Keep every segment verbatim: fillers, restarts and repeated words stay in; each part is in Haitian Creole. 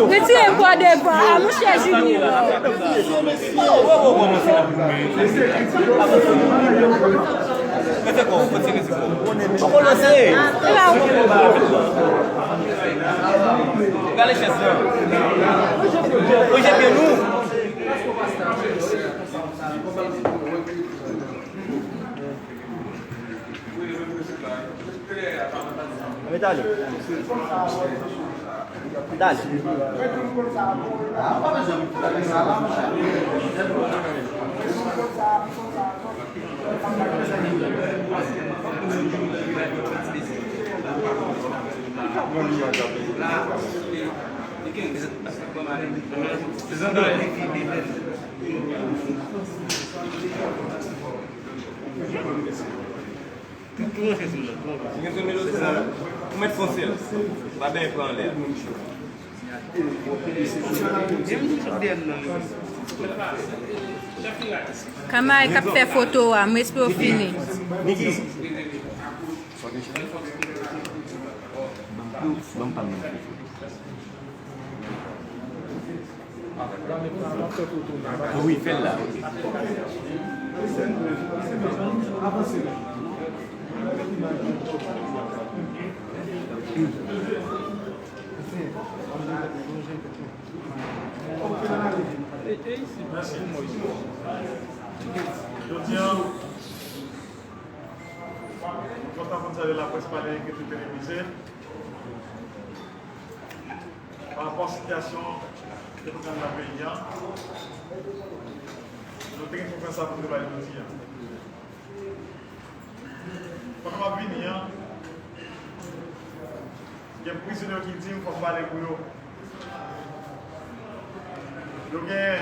Retire m kò devan a, monchè Junior. Gade chèz la. Ranje pye nou. Ann ale. Ann ale. Ou mèt fon sèl. Pa benyen pran anlè. Kamay k ap fè foto a, m espere w fini. Niki. Ban m pa m nan. Wi, fè l la. Mèsi. Jodi a, nou kontan pou n salye laprès pale ekriti televize. Pa rapò a sitiyasyon ke nou gen nan peyi a, nou te gen konfyans sa pou nou bay jodi a. Pandan m ap vini an, gen prizonye ki di m fò m pale pou yo. Yo gen,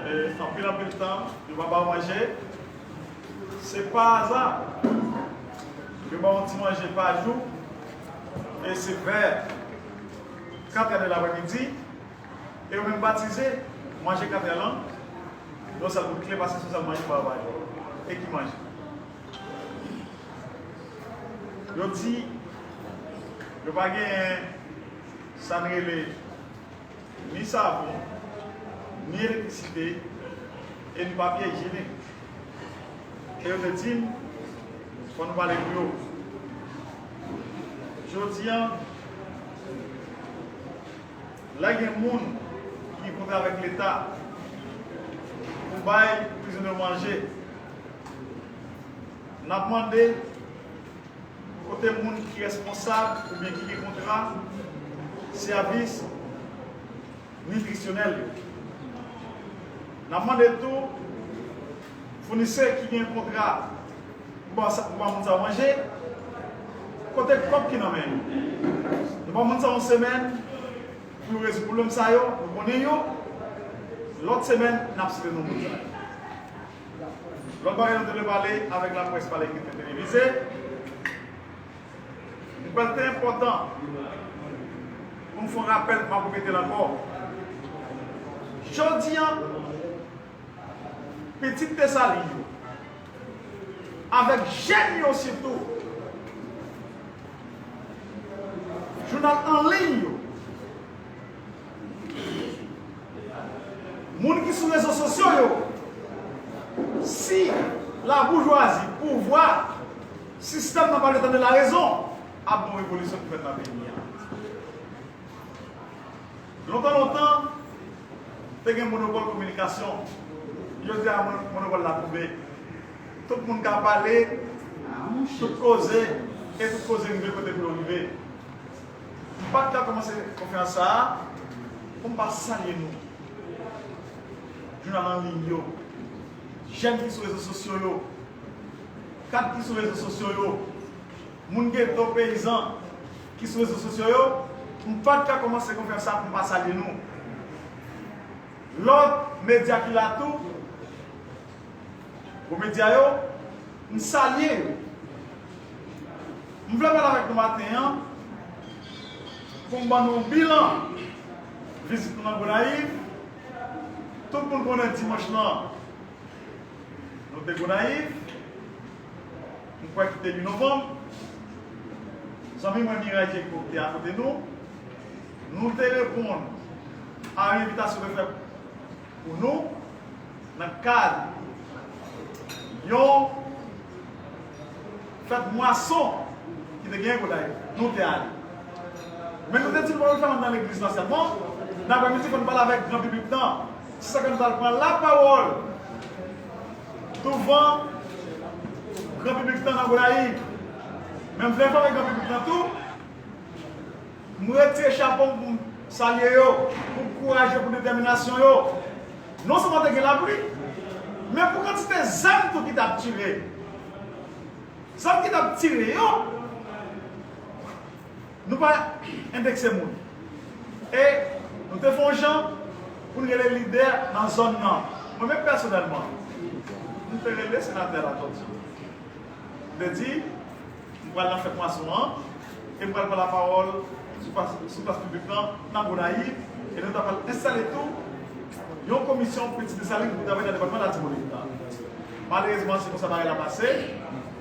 eh, anpil, anpil tan, yo pa ba yo manje. Se pa aza. Yo ba yon ti manje pa jou. E se vè katrè de laprèmidi. E yo menm batize manje katrè lan. Yon sèl bout kle, paske se yon sèl manje pa yo ba yo. E ki manje? Yo di, yo pa genyen sa n rele ni savon, ni elektrisite, e ni papye ijyenik. E yo te di m, fò nou pale pou yo. Jodi a, lè gen moun ki gen kontra avèk Leta pou bay prizonye yo manje, n ap mande kote moun ki responsab oubyen ki gen kontra sèvis nitrisyonèl yo. N ap mande tou founisè ki gen kontra pou ba sa, pou ba moun sa yo manje, kote kòb ki nan men yo. Nou ba moun sa yo yon semèn pou yo rezoud pwoblèm sa yo, nou konnen yo. Lòt semèn, n ap site non moun sa yo. Lòt bagay nou te vle pale avèk laprès, pale ekriti, televize, m kwè l te enpòtan pou m fè yon rapèl, m ap repete l ankò. Jodi a, pitit Desalin yo, avèk jèn yo sitou, jounal an liy yo, moun ki sou rezo sosyo yo, si laboujwazi, pouvwa, sistèm nan pa vle tande larezon, ap gen yon revolisyon ki fèt nan peyi a. Lontan, lontan, te gen monopòl kominikasyon. Jodi a, mon-, monopòl la tonbe. Tout moun ka pale, tout koze, e tout koze rive kote pou yo rive. M pa t ka kòmanse konferans sa a pou m pa salye nou. Jounal an liy yo, jèn ki sou rezo sosyo yo, kad ki sou rezo sosyo yo, moun geto, peyizan ki sou rezo sosyo yo, m pa t ka kòmanse konferans sa a pou m pa salye nou. Lòt medya ki la tou, gwo medya yo, m salye yo. M vle pale avèk nou maten an pou m ban nou yon bilan vizit nou nan Gonayiv. Tout moun konnen dimanch lan, nou te Gonayiv. M kwè ki te uit novanm. Zanmi mwen Miray Djeko te akote nou. Nou te reponn a yon envitasyon te fè pou nou nan kad yon fèt mwason ki te genyen Gonayiv. Nou te ale. Men nou te di nou pa vle fè l nan legliz la sèlman. Nan aprèmidi, fò n pale avèk gran piblik lan. Se sa k fè nou t al pran lapawòl douvan gran piblik lan nan Gonayiv. Men m vle enfòme gran piblik lan tou, m retire chapo m pou m salye yo, pou kouraj yo, pou detèminasyon yo. Non sèlman te gen lapli, men pou kantite zam tou ki t ap tire. Zam ki t ap tire yo, nou pa endekse moun. E nou te fè yon jan pou n rele lidè nan zòn nan. Mwen menm pèsonèlman, m te rele senatè Latortue. M te di, m pral nan fèt mwason an, e m pral pran lapawòl sou plas, sou plas piblik lan, nan Gonayiv, e nou ta pral enstale tou yon komisyon pou Pitit Desalin pou travay nan depatman Latibonit lan. Malerezman, se konsa bagay la pase.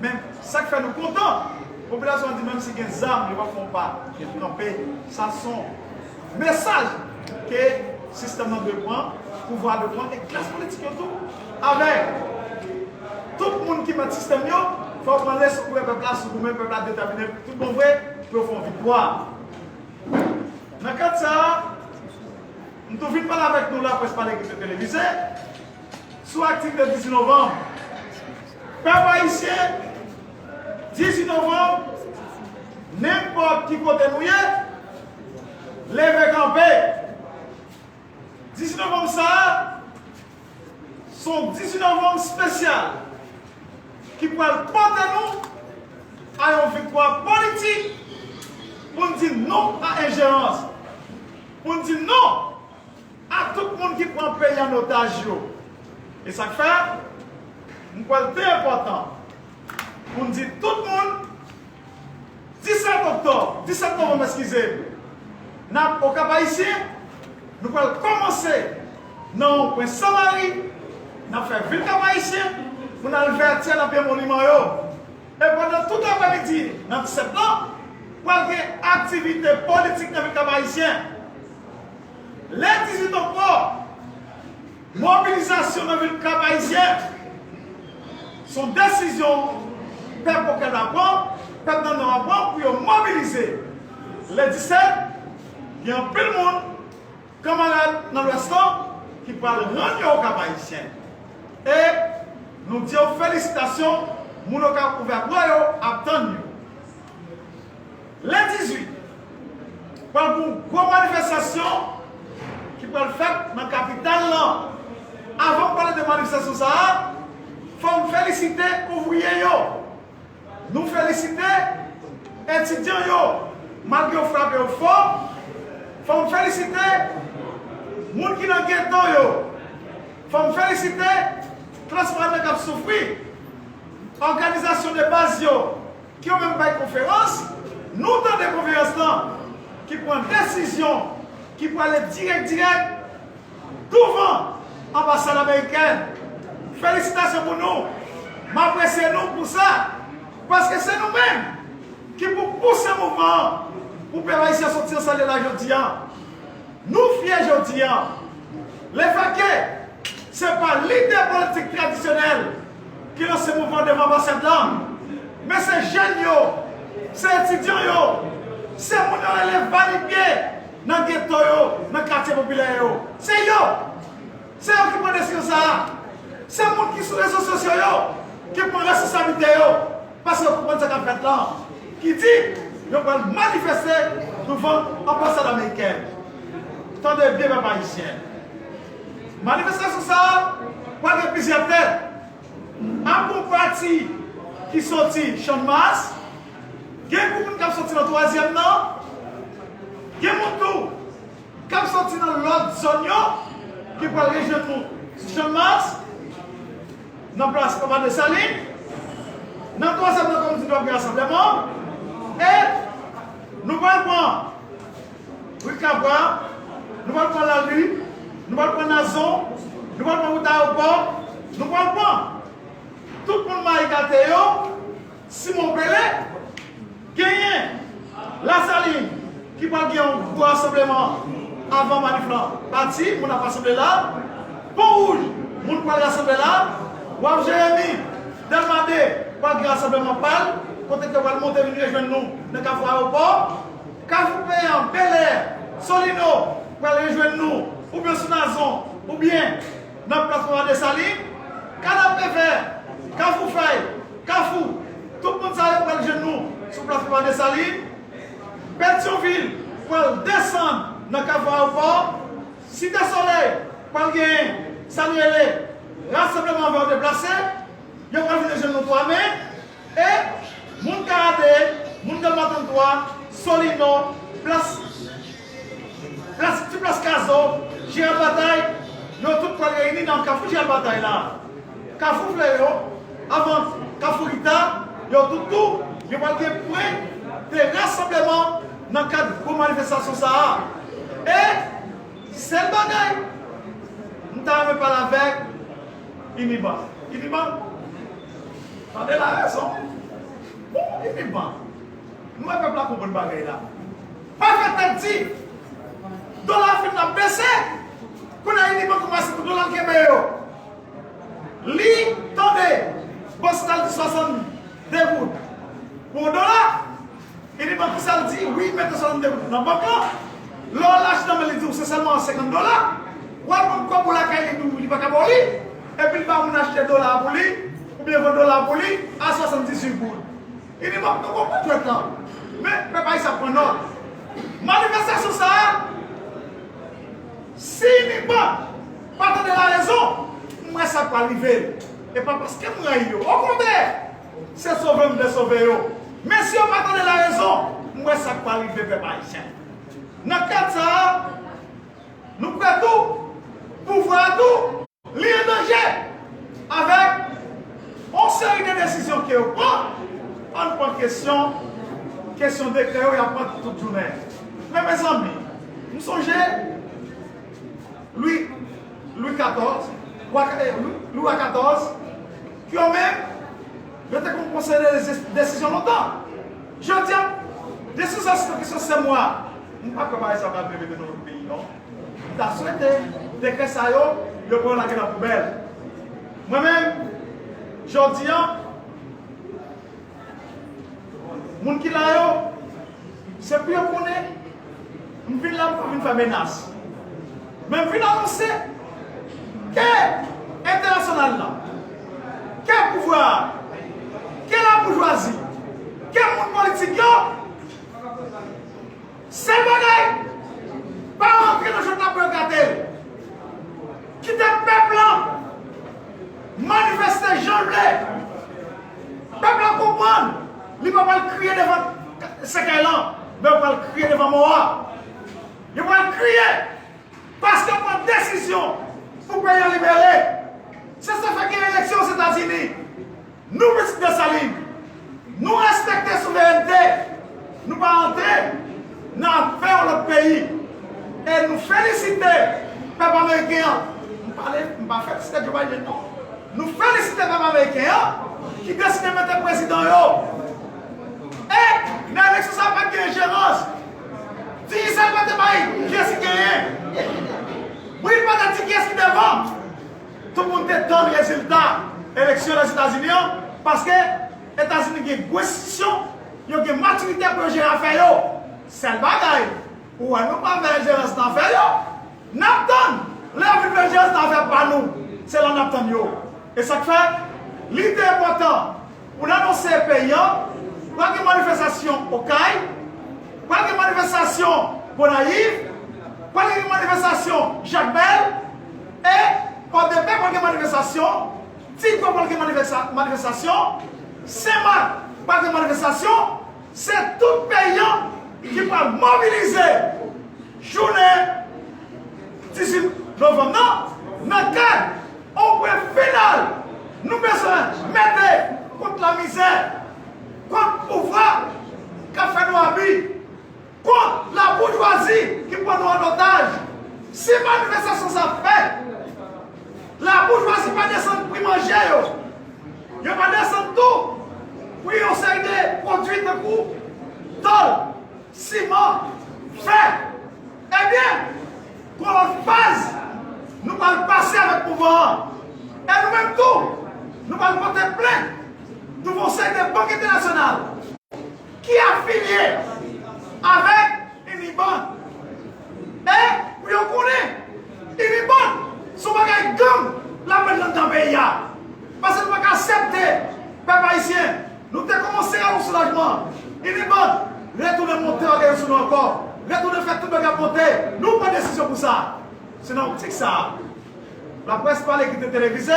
Men, sa k fè nou kontan, popilasyon an di menm si gen zam, yo p ap fè yon pa kanpe. Sa se yon mesaj ke sistèm nan dwe pran, pouvwa dwe pran, e klas politik yo tou, avèk tout moun ki mèt sistèm yo, fò w pran leson pou pèp la, sou goumen pèp la detèmine tout bon vre, pou yo fè yon viktwa. Nan kad sa a, m tou vin pale avèk nou laprès pa legliz televize sou aktivite dizuit novanm. Pèp ayisyen, dizuit novanm, nenpòt ki kote nou ye, leve kanpe. Dizuit novanm sa a, se yon dizuit novanm espesyal ki pral pote nou a yon viktwa politik pou n di non a enjerans, pou n di non a tout moun ki pran peyi an otaj yo. E sa k fè, m kwè l te enpòtan pou n di tout moun, disèt oktòb, disèt novanm, eskize m, n ap Okap Ayisyen, nou pral kòmanse nan yon pwen Sanmari, n ap fè vil Kap Ayisyen, pou n al Vètyè nan pye moniman yo. E pandan tout aprèmidi, nan disèt lan, pral gen aktivite politik nan vil Kap Ayisyen. Le dizuit oktòb, mobilizasyon nan vil Kap Ayisyen, se yon desizyon pèp Okap la pran, pèp nan Nò a pran pou yo mobilize. Le disèt, gen anpil moun, kanmarad nan Lwès lan, ki pral rann yo Okap Ayisyen. E nou di yo felisitasyon, moun Okap ouvè bra yo ap tann yo. Le dizuit, pral gen yon gwo manifestasyon ki pral fèt nan kapital lan. Avan m pale de manifestasyon sa a, fò m felisite ouvriye yo. Nou felisite etidyan yo, malgre yo frape yo fò. Fò m felisite moun ki nan geto yo. Fò m felisite klas mwayen nan k ap soufri. Òganizasyon de baz yo, ki yo menm bay konferans, nou tande konferans lan, ki pran desizyon, ki prale dirèk dirèk douvan anbasad amerikèn. Felisitasyon pou nou. M apresye nou pou sa. Paske se nou menm ki pou pouse mouvman an pou pèp ayisyen soti ansanm la jodi a. Nou fyè jodi a. Lefètke se pa lidè politik tradisyonèl ki lanse mouvman devan anbasad lan, men se jèn yo, se etidyan yo, se moun yo rele valipye nan geto yo, nan katye popilè yo. Se yo! Se yo ki pran desizyon sa a. Se moun ki sou rezo sosyo yo ki pran responsablite yo, paske yo konprann sa k ap fèt lan, ki di yo pral manifeste douvan anbasad amerikèn. Tande byen, pèp ayisyen. Manifestasyon sa a pral gen plizyè tèt. Ap gen yon pati ki soti Channmas, gen gwoup moun k ap soti nan twazyèm nan, gen moun tou k ap soti nan lòt zòn yo, ki pral rejwenn nou sou Channmas, nan plas Papa Desalin, nan twazyèm nan, kòm di, nou ap gen rasanbleman, e nou pral pran ri Kabwa, nou pral pran Lali, nou pral pran Nazon, nou pral pran wout ayewopò, nou pral pran tout moun Mayi Gate yo, Simon Pele, genyen Lasalin, ki pral gen yon gwo rasanbleman avan manif lan pati, moun ap rasanble la. Pon Wouj, moun pral rasanble la. Waf Jeremi, Dèlma de, pral gen rasanbleman pa l, kote ke yo pral monte vin rejwenn nou nan Kafou Ayewopò. Kafou Peyan, Bèlè, Solino, pral rejwenn nou, oubyen sou Nazon, oubyen nan plas Papa Desalin. Kanapevè, Kafou Fèy, Kafou, tout moun sa yo pral jwenn nou sou plas Papa Desalin. Petyonvil pral desann nan Kafou Ayewopò. Site Solèy pral gen sa n rele rasanbleman avè yo deplase. Yo pral vin jwenn nou twa me. E moun Karate, moun Grann Matant twa, Solino, plas, plas, ti plas Kazo, Jeral Batay, yo tout pral reyini nan Kafou Jeral Batay la. Kafou Fleyo, avan Kafou Rita, yo tout tou, yo pral gen pwen de rasanbleman nan kad gwo manifestasyon sa a. E sèl bagay, m ta renmen pale avèk Iniban. Iniban, tande larezon. Bon, Iniban, nou wè pèp la konprann bagay la. Pa fè tèt di, dola fin ap bese. Kounye a Iniban kòmanse pou dola l kenbe yo. Li tande bòs la di swasannde goud pou yon dola. Li di, bon, kisa l di? Wi, mete swasannde goud nan bank lan. Lè w al achte nan men li di w se sèlman senkant dola. W al pran kòb ou lakay li di w li pa ka ba w li. Epi l ba moun achte dola pou li, oubyen vann dola pou li a swasanndizuit goud. Li di, bon, nou konprann jwèt lan. Men, pèp ayisyen ap pran nòt. Manifestasyon sa a, si Iniban pa tande larezon, m wè sa k pral rive. E pa paske m rayi yo. Okontrè, se sove m vle sove yo. Men si yo pa tande larezon, m wè sa k pral rive pèp ayisyen. Nan kad sa a, nou kwè tou, pouvwa a tou, li an danje avèk yon seri de desizyon ke yo pran. Ann pran kesyon, kesyon dekrè yo y ap pran tout jounen. Men mezanmi, m sonje Lwi, Lwi katòz, wa, eh, Lwi, Lwi wa katòz, ki yo menm, yo te konn pran seri de desizyon lontan. Jodi a, desizyon sou kesyon sèmwa, m pa kwè bagay sa pral repete nan lòt peyi, non. M ta swete, dekrè sa yo, yo pran yo lage nan poubèl. Mwen menm, jodi a, moun ki la yo, se pou yo konnen, m vin la, m pa vin fè menas. Men m vin anonse ke entènasyonal la, ke pouvwa a, ke laboujwazi, ke moun politik yo, sèl bagay, pa rantre nan jwèt la pou yo gate l. Kite pèp lan manifeste jan l vle. Pèp lan konprann li pa pral kriye devan sèkèy lan, men yo pral kriye devan mò a. Yo pral kriye paske yo pran desizyon pou peyi an libere. Se sa k fè gen eleksyon Ozetazini. Nou pitit Desalin, nou respekte souverènte, nou pa antre nan afè yon lòt peyi. E nou felisite pèp ameriken an. M pale, m pa felisite Joe Biden non. Nou felisite pèp ameriken an ki deside mete prezidan yo. E nan eleksyon sa a pa t gen enjerans. Digicel pa te bay kiyès ki genyen. Bril pa te di kiyès ki devan. Tout moun te tann rezilta eleksyon Lèzetazini an, paske Etazini gen gwo enstitisyon, yo gen matirite pou yo jere afè yo. Sèl bagay, ou wè nou pa fè enjerans nan afè yo, n ap tann lè yo vin fè enjerans nan afè pa nou, se la n ap tann yo. E sa k fè, li te enpòtan pou n anonse peyi an, pral gen manifestasyon Okay, pral gen manifestasyon Gonayiv, pral gen manifestasyon Jakmèl, e Pòdepè pral gen manifestasyon, Ti Gwa pral gen manifesta-, manifestasyon, Senmak pral gen manifestasyon, se tout peyi an ki pral mobilize jounen dizuit novanm nan, nan kad yon pwen final nou bezwen mete kont lamizè, kont pouvwa k ap fè nou abi, kont laboujwazi ki pran nou an otaj. Si manifestasyon sa fèt, laboujwazi pa desann pri manje yo, yo pa desann tou pri yon seri de pwodui tankou tòl, Fè! Ebyen, gon lòt faz, nou pral pase avèk mouvman an. E nou menm tou, nou pral pote plent douvan yon seri de bank entènasyonal ki afilye avèk Unibank. E pou yo konnen, Unibank se yon bagay gang l ap mennen anndan peyi a. Paske nou pa ka aksepte, pèp ayisyen, nou te kòmanse yon soulajman. Unibank retounen monte bagay yo sou nou ankò. Retounen fè tout bagay ap monte. Nou pran desizyon pou sa. Se nan optik sa a, Laprès Pale ki te televize,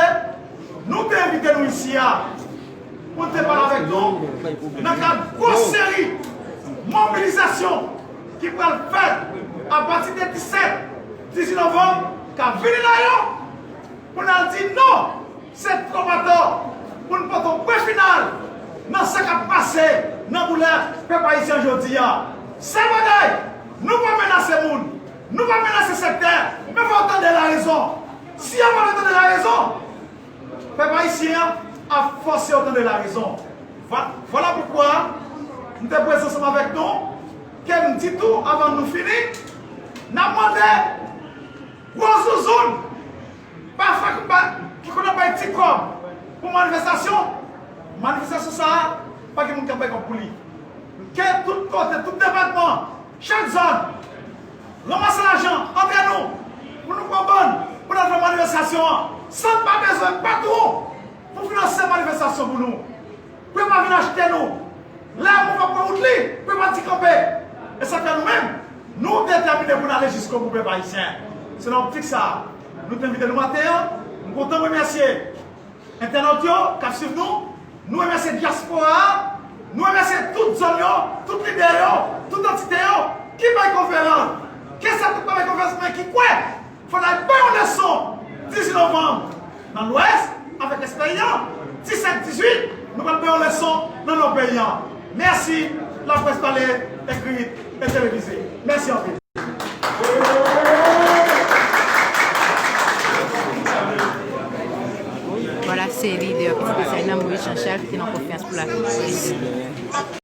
nou te envite nou isi a pou n te pale avèk nou nan kad gwo seri mobilizasyon ki pral fèt apati de disèt, dizuit novanm k ap vini la yo, pou n al di non, se twòp atò pou n pote yon pwen final nan sa k ap pase nan doulè pèp ayisyen jodi a. Sa bagay, nou pa menase moun, nou pa menase sektè, men fò w tande larezon. Si yo pa vle tande larezon, pèp ayisyen an ap fòse yo tande larezon. Vwa-, vwala poukwa m te prezan ansanm avèk nou, ke m di tou avan nou fini, n ap mande gwo zouzoun, pafwa ki ba-, ki konn ap bay ti kòb pou manifestasyon, manifestasyon sa a, pa gen moun k ap bay kòb pou li. Ke tout kote, tout depatman, chak zòn, ranmase lajan antre nou, pou nou pran bann, pou n al fè manifestasyon an, san n pa bezwen patwon pou finanse manifestasyon pou nou. Pou yo pa vin achte nou. Lè mouvman pran wout li, pou yo pa di kanpe. E sa fè nou menm, nou detèmine pou n ale jiskobou, pèp ayisyen. Se nan optik sa a, nou te envite nou maten an. M kontan remèsye entènòt yo k ap swiv nou. Nou remèsye dyaspora a. Nou remèsye tout zòn yo, tout lidè yo, tout antite yo ki bay konferans. Ke sa tout pa bay konferans, men ki kwè fò n al bay yon leson dizuit novanm nan Lwès avèk Espéryan, disèt, dizuit, nou pral bay yon leson nan Nò peyi an. Mèsi, Laprès Pale, ekri e televize. Mèsi anpil. Vwala, se lidè Pitit Peyi Sa nan Moyiz Jan Chal ki te nan konferans pou laprès.